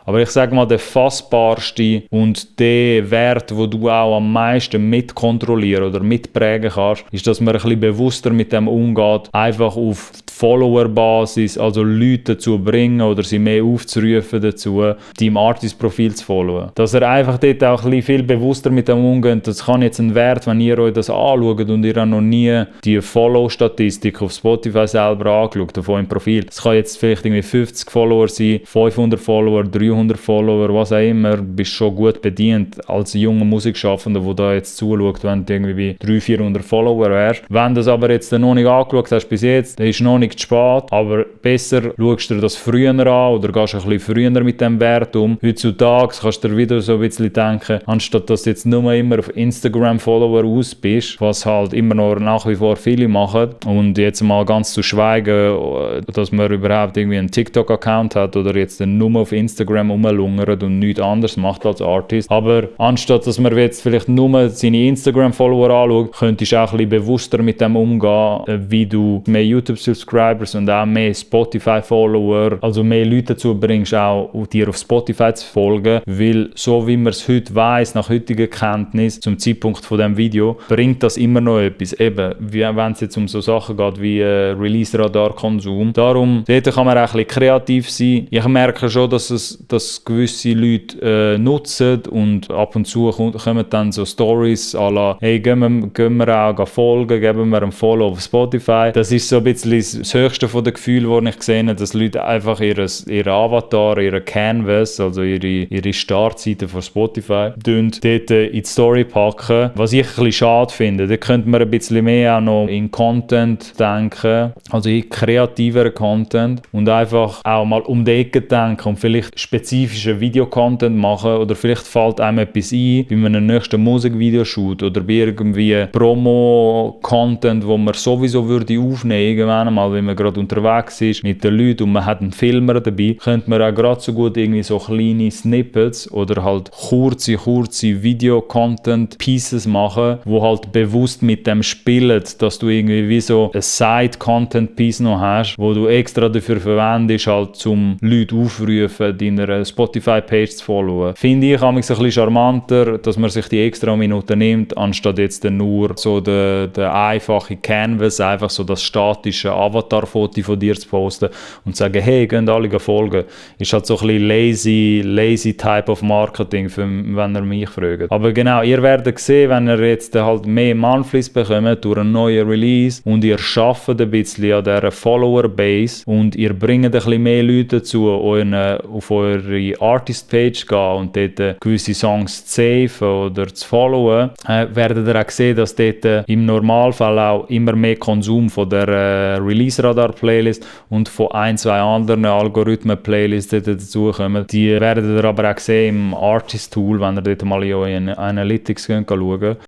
Aber ich sage mal, der fassbarste und der Wert, wo du auch am meisten mitkontrollieren oder mitprägen kannst, ist, dass man ein bisschen bewusster mit dem umgeht, einfach auf die Follower-Basis, also Leute dazu bringen oder sie mehr aufzurufen dazu, deinem Artist-Profil zu followen. Dass er einfach dort auch ein bisschen viel bewusster mit dem umgeht. Das kann jetzt ein Wert, wenn ihr euch das anschaut und ihr habt noch nie die Follow-Statistik auf Spotify selber angeschaut, auf eurem Profil. Es kann jetzt vielleicht irgendwie 50 Follower sein, 500 Follower, 300 Follower, was auch immer, bist schon gut bedient als junger Musikschaffender, der da jetzt zuschaut, wenn du irgendwie 300-400 Follower wärst. Wenn du das aber jetzt noch nicht angeschaut hast bis jetzt, dann ist noch nicht zu spät, aber besser schaust du dir das früher an oder gehst ein bisschen früher mit dem Wert um. Heutzutage kannst du dir wieder so ein bisschen denken, anstatt dass du jetzt nur immer auf Instagram Follower aus bist, was halt immer noch nach wie vor viele machen, und jetzt mal ganz zu schweigen, dass man überhaupt irgendwie einen TikTok-Account hat oder jetzt nur auf Instagram rumlungert und nichts anderes macht als Artist. Aber anstatt dass man jetzt vielleicht nur seine Instagram-Follower anschaut, könntest du auch ein bisschen bewusster mit dem umgehen, wie du mehr YouTube-Subscribers und auch mehr Spotify-Follower, also mehr Leute dazu bringst, auch dir auf Spotify zu folgen, weil so wie man es heute weiss, nach heutiger Kenntnis, zum Zeitpunkt von dem Video, bringt das immer noch etwas. Eben, wenn es jetzt um so Sachen geht wie Release-Radar-Konsum. Darum, dort kann man auch ein bisschen kreativ sein. Ich merke schon, dass gewisse Leute nutzen und ab und zu kommen dann so Stories à la, hey, gehen wir auch folgen, geben wir einen Follow auf Spotify. Das ist so ein bisschen das höchste von den Gefühlen, die ich sehe, dass Leute einfach ihren Avatar, ihren Canvas, also ihre Startseite von Spotify, dort in die Story packen. Was ich ein bisschen schade finde, da könnte man ein bisschen mehr auch noch in Content denken, also in kreativeren Content, und einfach auch mal um die Ecke denken und vielleicht spezifischen Videocontent machen, oder vielleicht fällt einem etwas ein, wie man einen nächsten Musikvideo-Shoot oder bei irgendwie Promo-Content, wo man sowieso würde aufnehmen, irgendwann mal, wenn man gerade unterwegs ist mit den Leuten und man hat einen Filmer dabei, könnte man auch gerade so gut irgendwie so kleine Snippets oder halt kurze Video-Content-Pieces machen, wo halt bewusst mit dem spielen, dass du irgendwie wie so ein Side-Content-Piece noch hast, wo du extra dafür verwendest, halt zum Leute aufrufen, deiner Spotify-Page zu followen. Finde ich ein bisschen charmanter, dass man sich die extra Minuten nimmt, anstatt jetzt nur so der einfache Canvas, einfach so das statische Avatar-Foto von dir zu posten und zu sagen, hey, gehen alle folgen. Ist halt so ein bisschen lazy Type of Marketing, wenn ihr mich fragt. Aber genau, ihr werdet sehen, wenn ihr jetzt halt mehr Monthlies bekommt durch einen neuen Release und ihr schafft ein bisschen an dieser Follower-Base und ihr bringt ein bisschen mehr Leute dazu, auf eure Artist-Page gehen und dort gewisse Songs zu saven oder zu followen, werdet ihr auch sehen, dass dort im Normalfall auch immer mehr Konsum von der Release-Radar-Playlist und von ein, zwei anderen Algorithmen-Playlists dazukommen. Die werdet ihr aber auch sehen im Artist-Tool, wenn ihr dort mal in euren Analytics schauen.